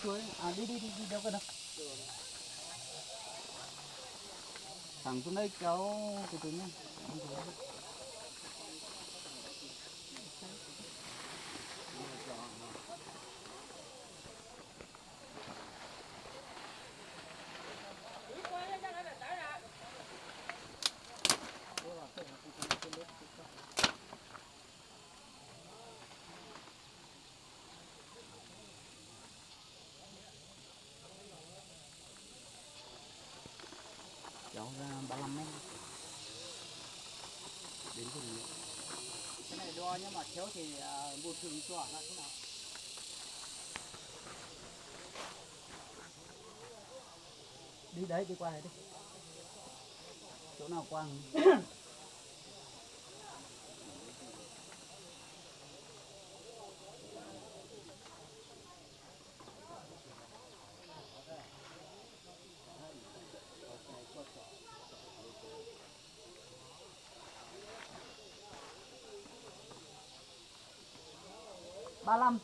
Đi đi đi đi đâu cơ đâu. Thẳng xuống đấy kéo từ từ nhá. Kéo ra ba lăm mét. Đến rừng nữa. Cái này đo nhưng mà thiếu thì à, bù trừ cho nó thế nào? Đi đấy, đi qua này đi. Chỗ nào quang? Ba lăm.